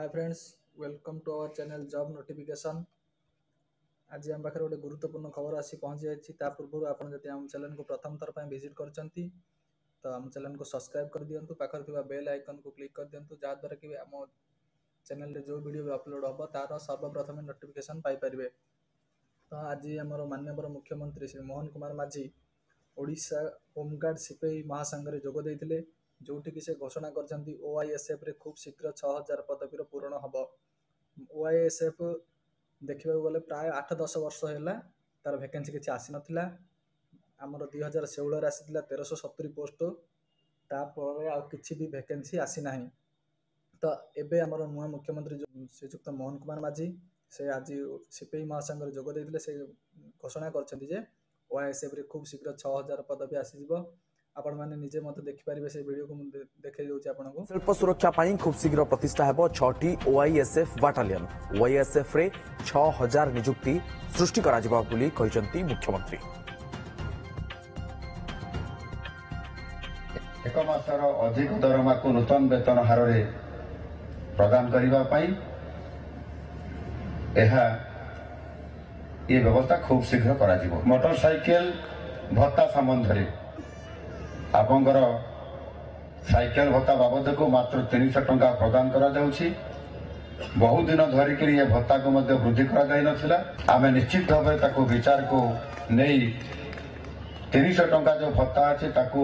Hi friends, welcome to our channel Job Notification। ଆଜି ଆମ ପାଖରେ ଗୋଟେ ଗୁରୁତ୍ୱପୂର୍ଣ୍ଣ ଖବର ଆସି ପହଞ୍ଚି ଯାଇଛି। ତା ପୂର୍ବରୁ ଆପଣ ଯଦି ଆମ ଚ୍ୟାନେଲକୁ ପ୍ରଥମ ଥର ପାଇଁ ଭିଜିଟ୍ କରିଛନ୍ତି, ତ ଆମ ଚ୍ୟାନେଲକୁ ସବସ୍କ୍ରାଇବ୍ କରିଦିଅନ୍ତୁ, ପାଖରେ ଥିବା ବେଲ୍ ଆଇକନ୍କୁ କ୍ଲିକ୍ କରିଦିଅନ୍ତୁ, ଯାହାଦ୍ୱାରା କି ଆମ ଚ୍ୟାନେଲରେ ଯେଉଁ ଭିଡ଼ିଓ ବି ଅପଲୋଡ଼ ହେବ, ତା'ର ସର୍ବପ୍ରଥମେ ନୋଟିଫିକେସନ୍ ପାଇପାରିବେ। ତ ଆଜି ଆମର ମାନ୍ୟବର ମୁଖ୍ୟମନ୍ତ୍ରୀ ଶ୍ରୀ ମୋହନ କୁମାର ମାଝୀ ଓଡ଼ିଶା ହୋମଗାର୍ଡ଼ ସିପାହୀ ମହାସଂଘରେ ଯୋଗ ଦେଇଥିଲେ, ଯେଉଁଠିକି ସେ ଘୋଷଣା କରିଛନ୍ତି ଓଆଇଏସ୍ଏଫ୍ରେ ଖୁବ୍ ଶୀଘ୍ର 6000 ପଦବୀର ପୂରଣ ହେବ। ଓଆଇଏସ୍ଏଫ୍ ଦେଖିବାକୁ ଗଲେ ପ୍ରାୟ 8-10 ବର୍ଷ ହେଲା ତା'ର ଭ୍ୟାକେନ୍ସି କିଛି ଆସିନଥିଲା। ଆମର 2016ରେ ଆସିଥିଲା 1370 ପୋଷ୍ଟ, ତାପରେ ଆଉ କିଛି ବି ଭ୍ୟାକେନ୍ସି ଆସିନାହିଁ। ତ ଏବେ ଆମର ନୂଆ ମୁଖ୍ୟମନ୍ତ୍ରୀ ଶ୍ରୀଯୁକ୍ତ ମୋହନ କୁମାର ମାଝୀ, ସେ ଆଜି ସିପାହୀ ମହାସଂଘରେ ଯୋଗ ଦେଇଥିଲେ। ସେ ଘୋଷଣା କରିଛନ୍ତି ଯେ ଓଆଇଏସ୍ଏଫ୍ରେ ଖୁବ୍ ଶୀଘ୍ର 6000 ପଦବୀ ଆସିଯିବ। ଆପଣମାନେ ନିଜେ ମଧ୍ୟ ଦେଖିପାରିବେ, ସେ ଭିଡ଼ିଓକୁ ମୁଁ ଦେଖେଇ ଦେଉଛି ଆପଣଙ୍କୁ। ଶିଳ୍ପ ସୁରକ୍ଷା ପାଇଁ ଖୁବ୍ ଶୀଘ୍ର ପ୍ରତିଷ୍ଠା ହେବ 6ଟି ଓଆଇଏସ୍ଏଫ୍ ବାଟାଲିୟନ। ଓଆଇଏସ୍ଏଫ୍ରେ 6000 ନିଯୁକ୍ତି ସୃଷ୍ଟି କରାଯିବ ବୋଲି କହିଛନ୍ତି ମୁଖ୍ୟମନ୍ତ୍ରୀ। ଏକ ମାସର ଅଧିକ ଦରମାକୁ ନୂତନ ବେତନ ହାରରେ ପ୍ରଦାନ କରିବା ପାଇଁ ଏହା ଏ ବ୍ୟବସ୍ଥା ଖୁବ୍ ଶୀଘ୍ର କରାଯିବ। ମୋଟର ସାଇକେଲ ଭତ୍ତା ସମ୍ବନ୍ଧରେ ଆପଣଙ୍କର ସାଇକେଲ ଭତ୍ତା ବାବଦକୁ ମାତ୍ର 300 ଟଙ୍କା ପ୍ରଦାନ କରାଯାଉଛି। ବହୁ ଦିନ ଧରିକିରି ଏ ଭତ୍ତାକୁ ମଧ୍ୟ ବୃଦ୍ଧି କରାଯାଇନଥିଲା। ଆମେ ନିଶ୍ଚିତ ଭାବରେ ତାକୁ ବିଚାରକୁ ନେଇ 300 ଟଙ୍କା ଯେଉଁ ଭତ୍ତା ଅଛି, ତାକୁ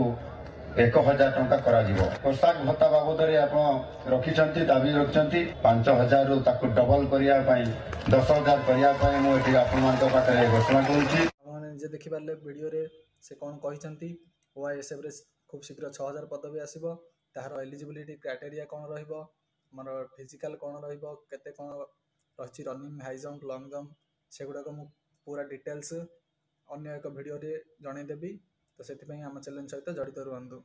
1000 ଟଙ୍କା କରାଯିବ। ପୋଷାକ ଭତ୍ତା ବାବଦରେ ଆପଣ ରଖିଛନ୍ତି, ଦାବି ରଖିଛନ୍ତି 5000ରୁ ତାକୁ ଡବଲ କରିବା ପାଇଁ, 10,000 କରିବା ପାଇଁ ମୁଁ ଏଠି ଆପଣମାନଙ୍କ ପାଖରେ ଘୋଷଣା କରୁଛି। ଆପଣମାନେ ନିଜେ ଦେଖିପାରିଲେ ଭିଡ଼ିଓରେ ସେ କ'ଣ କହିଛନ୍ତି। ଓଆଇଏସ୍ଏଫ୍ରେ ଖୁବ୍ ଶୀଘ୍ର 6000 ପଦବୀ ଆସିବ। ତାହାର ଏଲିଜିବିଲିଟି କ୍ରାଇଟେରିଆ କ'ଣ ରହିବ, ଆମର ଫିଜିକାଲ୍ କ'ଣ ରହିବ, କେତେ କ'ଣ ରହିଛି, running, high jump, long jump, ସେଗୁଡ଼ାକ ମୁଁ ପୁରା ଡିଟେଲ୍ସ ଅନ୍ୟ ଏକ ଭିଡ଼ିଓରେ ଜଣାଇଦେବି। ତ ସେଥିପାଇଁ ଆମ ଚ୍ୟାନେଲ୍ ସହିତ ଜଡ଼ିତ ରୁହନ୍ତୁ।